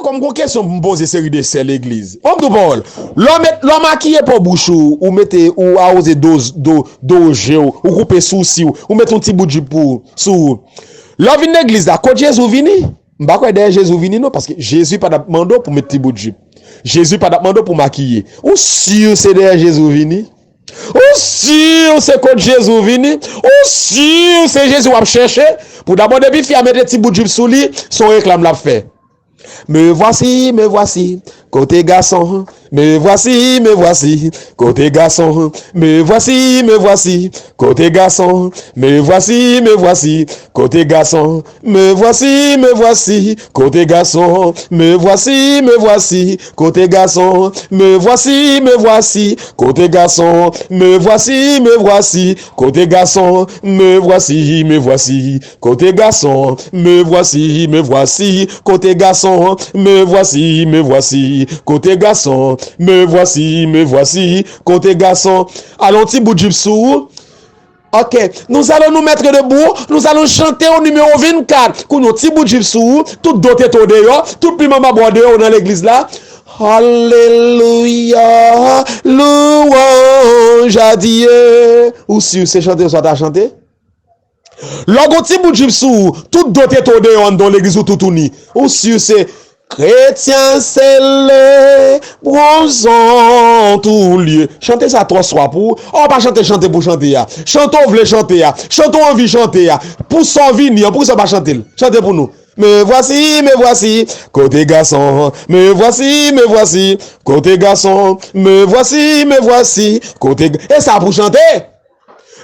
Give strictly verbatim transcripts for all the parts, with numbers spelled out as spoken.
Kòm gon kesyon pou m poze seri de sè legliz. Ban m di w pawòl. Lè w met, lè w makiye po bouch ou, ou mete, ou awoze do, do, do je w, ou koupe sousi w, ou met yon ti bout jip pou, sou ou. Lè w vin legliz la, kot Jezi w vini? M pa kwè dèyè Jezi w vini non, paske Jezi pa t ap mande w pou met ti bout jip. Jezi pa t ap mande w pou makiye. Ou si se dèyè Jezi w vini? Ou si se kot Jezi w vini? Ou si se Jezi w ap chèche? Pou dabò, depi fi a mete ti bout jip sou li, se yon reklam l ap fè. Me voici, me voici, côté garçon. Me voici, me voici, côté garçon. Me voici, me voici, côté garçon. Me voici, me voici, côté garçon. Me voici, me voici, côté garçon. Me voici, me voici, côté garçon. Me voici, me voici, côté garçon. Me voici, me voici, côté garçon. Me voici, me voici, côté garçon. Me voici, me voici, côté garçon. Me voici, me voici, côté garçon. Me voici, me voici, côté garçon. Alon ti bout jip sou ou. Ok, nous allons nous mettre debout, nous allons chanter au numéro vingt-quatre. Kounye yon ti bout jip sou ou, tout do tete w deyò, tout pliman babo w deyò nan legliz la. Alelouya, louange à Dieu. Ou si se chante sa w ta chante? Lè w gon ti bout jip sou ou, tout do tete w deyò anndan legliz ou toutouni. Ou si se Chrétien, se le bronzon tou lye. Chante sa twò swa pou ou. Ou pa chante chante pou chante a. Chante w vle chante a. Chante w anvi chante a. Pou sa w vini an, poukisa w pa chante l? Chante pou nou. Me voici, me voici, côté garçon. Me voici, me voici, côté garçon. Me voici, me voici, côté ga-, e sa pou chante?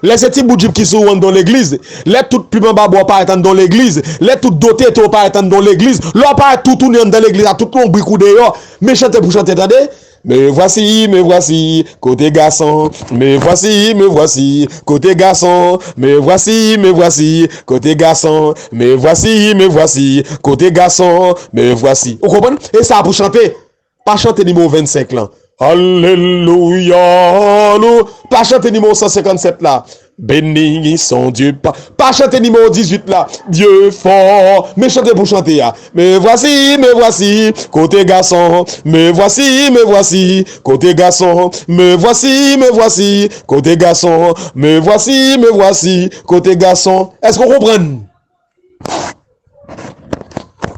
Lè se ti bout jip ki sou ou anndan legliz, lè tout pliman babo w parèt anndan legliz, lè tout do tete w parèt anndan legliz, lè w parèt toutouni anndan legliz la, tout lonbrik ou deyò, men chante pou chante, tande. Me voici, me voici, côté garçon. Me voici, me voici, côté garçon. Me voici, me voici, côté garçon. Me voici, me voici, côté garçon. Me voici. Ou konprann? E sa pou chante. Pa chante nimewo vennsenk lan. Alelouya, lou. Pa chante nimewo san senkannsèt la. Béni son Dieu. Pa, pa chante nimewo dizuit la. Dieu fort. Men chante pou chante a. Me voici, me voici, côté garçon. Me voici, me voici, côté garçon. Me voici, me voici, côté garçon. Me voici, me voici, côté garçon. Èske w konprann?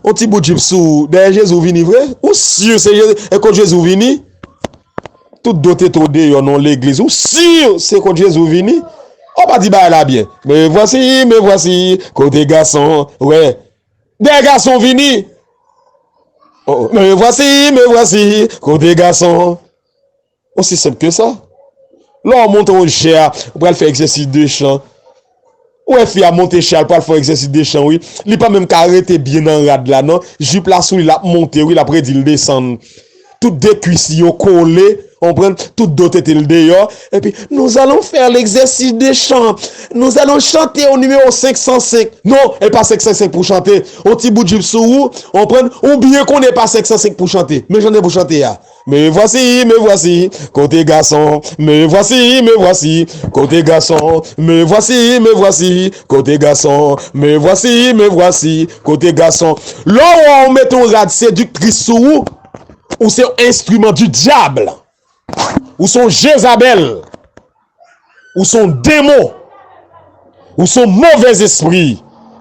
On ti bout jip sou ou, dèyè Jezi w vini vre? Ou si se Jezi, e kot Jezi w vini? Tout do tete w deyò nan legliz, ou si se kot Jezi w vini? Ou pa di bagay la byen. Me voici, me voici, côté garçon. Wè. Dèyè gason w vini. Oh, oh. Me voici, me voici, côté garçon. Osi senp ke sa. Lè w monte yon chè a, ou pral fè egzèsis de chan. Ou wè fi a monte chè a, l pral fè yon egzèsis de chan, wi. Li pa menm ka rete byen nan rad la, non. Jip la sou li, l ap monte, wi, l ap redi l desann. Tout de kwis li yo kole, w konprann? Tout do tete l deyò. Epi, nous allons faire l'exercice de chant. Nous allons chanter au numéro senk san senk. Non, e pa senk san senk pou chante. Yon ti bout jip sou ou, w konprann? Ou byen konnen e pa senk san senk pou chante. Men chante pou chante a. Me voici, me voici, côté garçon. Me voici, me voici, côté garçon. Me voici, me voici, côté garçon. Me voici, me voici, côté garçon. Lè w wè w mete yon rad sediktris sou ou, ou se yon enstriman di dyab. Ou se yon Jezabèl. Ou se yon demon. Ou se yon movèzespri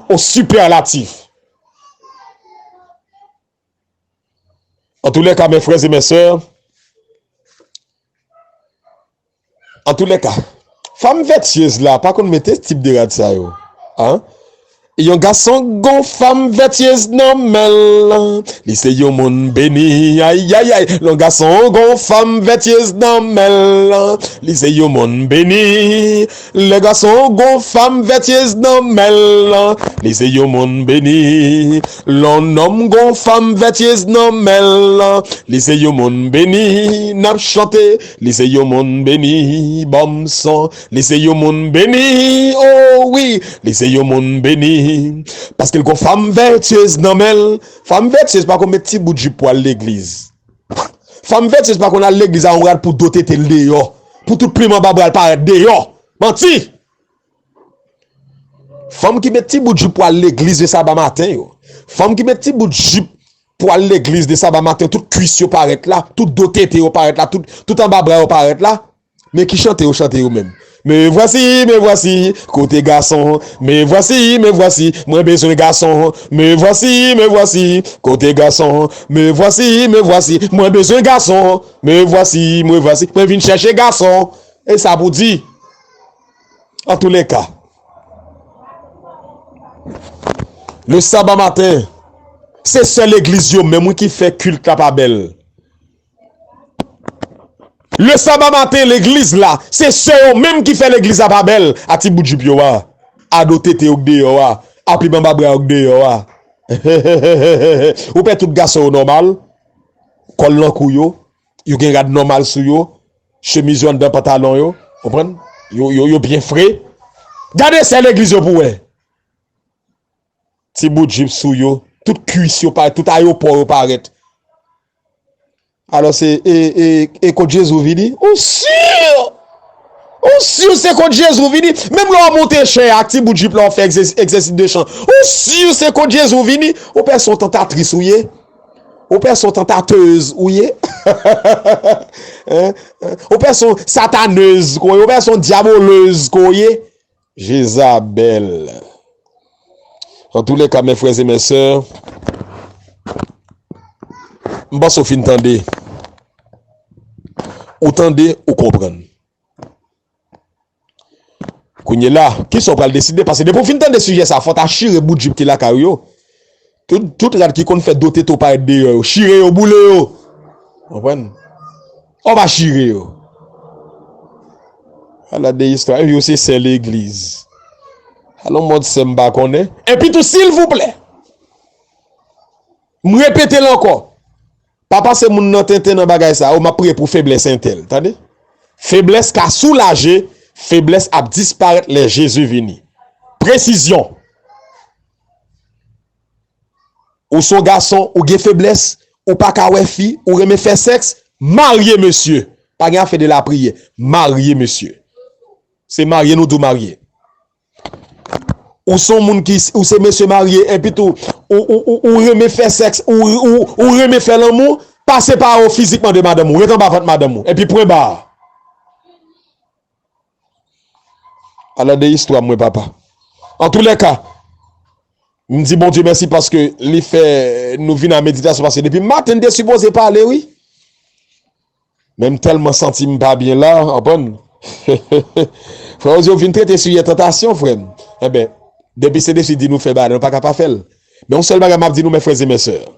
o sipèlatif. Antoulèka, mes frères et mes sœurs, antoulèka, fanm vètyez la pa konn mete tip de rad sa yo. Hein? Yon gason gon fanm vètyez nan men l, li se yon moun beni, ayayay. Yon gason gon fanm vètyez nan men l, li se yon moun beni. Lè gason gon fanm vètyez nan men l, li se yon moun beni. Lè yon nonm gon fanm vètyez nan men l, li se yon moun beni. N ap chante, li se yon moun beni. Ban m son, li se yon moun beni. Oh wi, li se yon moun beni. Paske l gon fanm vètyez nan men l. Fanm vètyez pa konn met ti bout jip pou al legliz. Fanm vètyez pa konn al legliz a yon rad pou do tete l deyò. Pou tout pliman babra l parèt deyò. Manti! Fanm ki met ti bout jip pou al legliz le saba maten yo. Fanm ki met ti bout jip pou al legliz de saba maten, tout kwis yo parèt la, tout do tete yo parèt la, tout, tout anba bra yo parèt la. Men ki chante yo chante yo menm? Me voici, me voici, kote gason? Me voici, me voici, mwen bezwen gason. Me voici, me voici, kote gason? Me voici, me voici, mwen bezwen gason. Me voici, me voici, mwen vin chèche gason. E sa pou di. Antouleka, le saba maten, se sèl legliz yo menm wi ki fè kilt la pa bèl. Le saba maten, legliz la, se sè yo menm ki fè legliz la pa bèl. A ti bout jip yo a, a do tete yo k deyò a, a plim anba bra yo k deyò a. Ou pè tout gason yo nòmal, kòl nan kou yo, yo gen rad nòmal sou yo, chemiz yo anndan pantalon yo, konprann? Yo, yo, yo byen fre. Gade sè legliz yo pou wè. Ti bout jip sou yo, tout kwis yo parèt, tout ayopò yo parèt. Alò se e, e, e kot Jezi w vini? Ou si? Ou si se kot Jezi w vini? Menm lè w monte chè ak ti bout jip la w fè egzè-, egzèsis de chan. Ou si se kot Jezi w vini? Ou pè se yon tantatris ou ye? Ou pè se yon tantatèz ou ye? Hein? Ou pè se yon satanèz ko ye? Ou pè se yon dyabolèz ko ye? Jezabèl. Antouleka, mes frères et mes sœurs, m panse w fin tande. Ou tande, ou konprann. Kounye la, kisa w pral deside? Paske depi w fin tande sijè sa, fò w ta chire bout jip ki lakay ou yo. Tout, tout rad ki konn fè do tete w parèt deyò yo, chire yo, boule yo. Konprann? Ou pa chire yo. Ala de istwa, epi yo se sè legliz. Ala yon mòd sè m pa konnen. Epi tou, silvouplè, m repete l ankò. Pa pase moun nan tenten nan bagay sa yo, m ap priye pou feblès entèl. Tande? Feblès ka soulaje, feblès ap disparèt lè Jezi vini. Presizyon. Ou se yon gason, ou gen feblès, ou pa ka wè fi, ou renmen fè sèks, marye mesye. Pa gen afè de lapriyè, marye mesye. Se marye nou di w marye. Ou se yon moun ki, ou se mesye marye, epi tou, ou, ou, ou, ou renmen fè sèks, ou, ou, ou renmen fè lanmou, pase pa wo fizikman de madanm ou, ret anba vant madanm ou, epi pwen ba. Ala de istwa mwen, papa. Antouleka, m di Bondye mèsi paske li fè nou vin a meditasyon, paske depi maten n te sipoze pale, wi. Men m tèlman santi m pa byen la, w konprann? Frè Ozi, w vin trete sijè tantasyon, frè m. Enben, depi Sentespri di nou fè bagay, nou pa ka pa fè l. Men yon sèl bagay m ap di nou, mes frères et mes sœurs.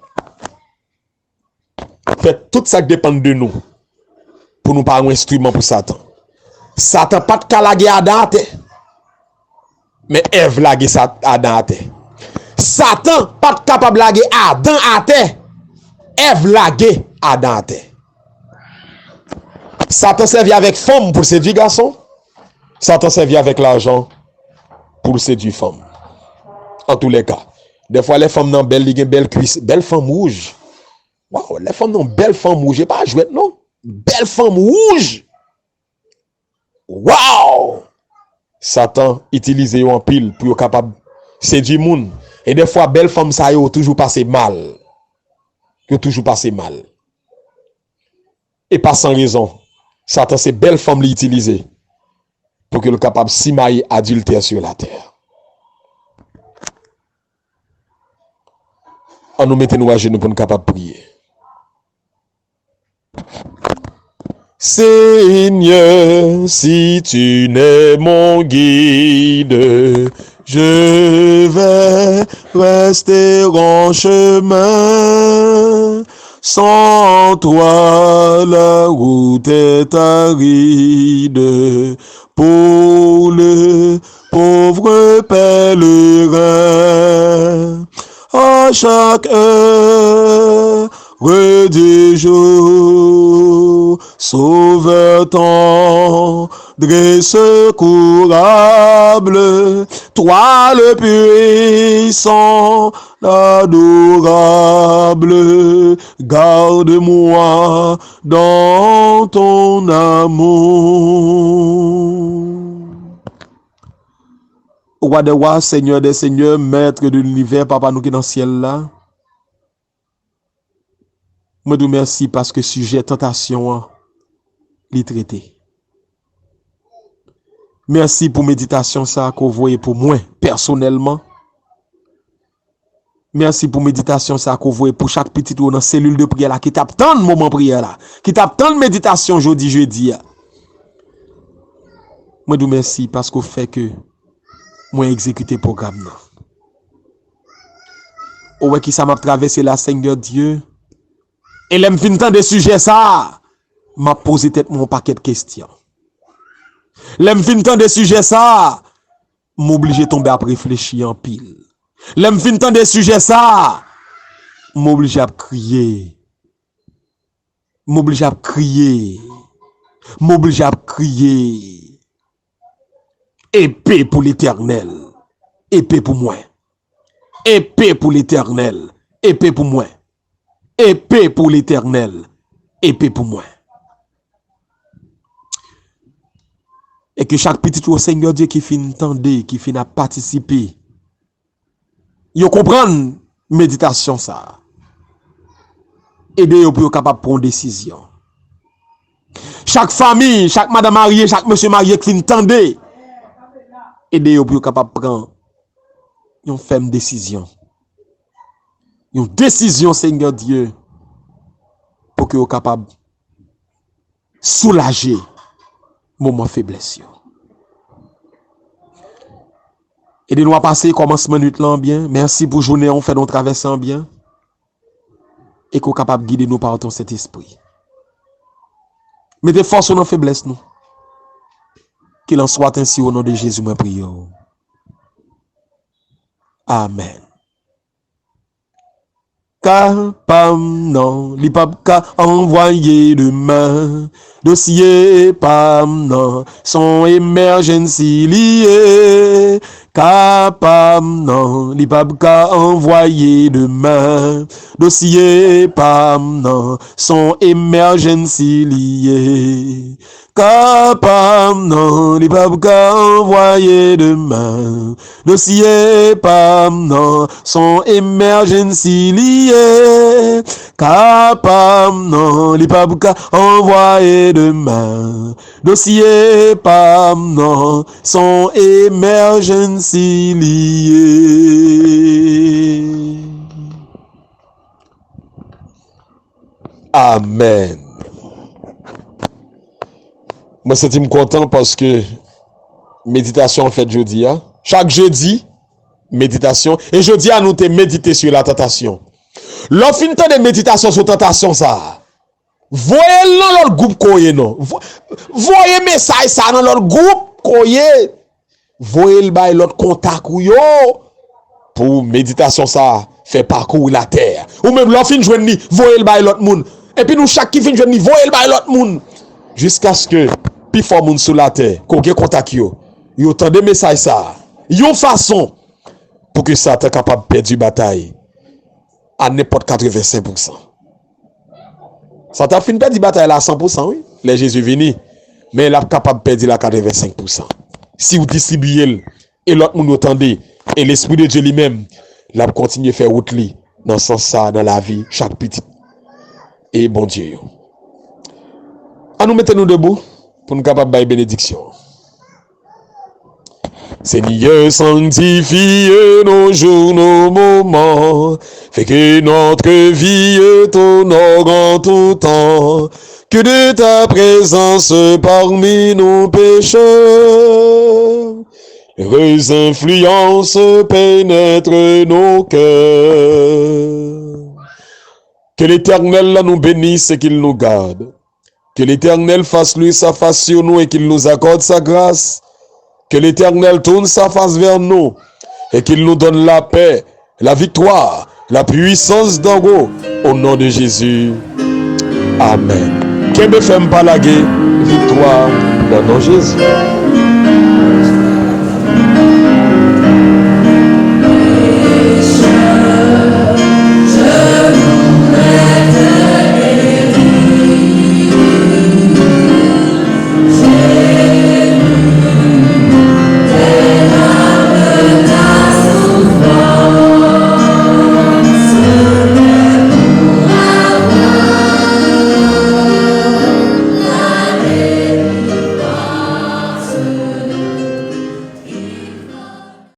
Fè tout sa k depann de nou pou nou pa yon enstriman pou Satan. Satan pa t ka lage Adan atè, men Èv lage Sa-, Adan atè. Satan pa t kapab lage Adan atè, Èv lage Adan atè. Satan sèvi avèk fanm pou l sedui gason. Satan sèvi avèk lajan pou l sedui fanm. Antouleka, dèfwa lè fanm nan bèl, li gen bèl kwis, bèl fanm wouj. Waw, lè fanm nan bèl fanm wouj, e pa jwèt non. Bèl fanm wouj. Waw! Satan itilize yo anpil pou yo kapab sedui moun. E dèfwa bèl fanm sa yo toujou pase mal. Yo toujou pase mal. E pa san rezon. Satan se bèl fanm li itilize pou ke l kapab simaye adiltè sur la terre. An nou mete nou ajenou pou n kapab priye. Seigneur, si tu n'es mon guide, je vais rester en chemin. Sans toi, la route est aride pour le pauvre pèlerin. À chaque heure du jour, Sauveur tendre et secourable, toi le puissant, l'adorable, garde-moi dans ton amour. Roi des rois, Seigneur des seigneurs, Maître de l'univers, Papa nou ki nan syèl la. Mwen di w mèsi paske sijè tantasyon an, li trete. Mèsi pou meditasyon sa a ke w voye pou mwen, pèsonèlman. Mèsi pou meditasyon sa a ke w voye pou chak pitit ou nan selil de priyè la ki t ap tann moman priyè la, ki t ap tann meditasyon jodi jedi a. Mwen di w mèsi paske w fè ke mwen egzekite pwogram nan. Ou wè kisa m ap travèse la, Senyè Dye? E lè m fin tande sijè sa a, m ap poze tèt mwen yon pakèt kesyon. Lè m fin tande sijè sa a, m oblije tonbe ap reflechi anpil. Lè m fin tande sijè sa a, m oblije ap kriye. M oblije ap kriye. M oblije ap kriye. Epe pou Letènèl. Epe pou mwen. Epe pou Letènèl. Epe pou mwen. Epe pou Letènèl. Epe pou mwen. E ke chak pitit ou, Senyè Dye, ki fin tande, ki fin ap patisipe, yo konprann meditasyon sa a. Ede yo pou yo kapab pran yon desizyon. Chak fanmi, chak madanm marye, chak mesye marye ki fin tande, ede yo pou yo kapab pran yon fèm desizyon. Yon desizyon, Senyè Dye, pou ke yo kapab soulaje moman feblès yo. Ede nou a pase kòmansman nwit lan byen. Mèsi pou jounen an, ou fè nou travèse an byen. E ke w kapab gide nou pa ton Sentespri. Mete fòs ou nan feblès nou. Qu'il en soit ainsi au nom de Jésus, mwen priye w. Amèn. Ka pa m nan, li p ap ka anvwaye demen. Dosye pa m nan, se yon emergency li ye. Ka pa m nan, li p ap ka anvwaye demen. Dosye pa m nan, se yon emergency li ye. Ka pa m nan, li p ap ka anvwaye demen. Dosye pa m nan, se yon emergency li ye. Ka pa m nan, li p ap ka anvwaye demen. Dosye pa m nan, se yon emergency li ye. Amèn. Mwen santi m kontan paske meditasyon an fèt jodi a. Chak jedi, meditasyon. E jodi a, nou te medite sur la tentation. Lè w fin tande meditasyon sou tantasyon sa a, voye l nan lòt gwoup ke w ye non. Vo-, voye mesaj sa a nan lòt gwoup ke w ye. Voye l bay lòt kontak ou yo pou meditasyon sa a fè pakou latè. Ou menm lè w fin jwenn li, voye l bay lòt moun. Epi nou chak ki fin jwenn li, voye l bay lòt moun. Jiskaske pi fò moun sou latè, ke w gen kontak yo, yo tande mesaj sa a. Yon fason pou ke Satan kapab pèdi batay a nenpòt katrevensenk pousan. Satan ap fin pèdi batay la san pousan, wi, lè Jezi vini. Men l ap kapab pèdi l a katrevensenk pousan. Si w distribiye l, e lòt moun yo tande, e Lespri de Dye li menm, l ap kontinye fè wout li nan sans sa a, nan lavi chak pitit e Bondye yo. Ann nou mete nou debou pou n kapab bay benediksyon an. Seigneur, sanctifie nos jours, nos moments. Fais que notre vie t'honore en tout temps. Que de ta présence parmi nos pécheurs, heureuse influence pénètre nos cœurs. Que l'Éternel nous bénisse et qu'il nous garde. Que l'Éternel fasse luire sa face sur nous et qu'il nous accorde sa grâce. Que l'Éternel tourne sa face vers nous et qu'il nous donne la paix, la victoire, la puissance d'en haut, au nom de Jésus. Amèn. Kenbe fèm, pa lage, viktwa nan non Jezi.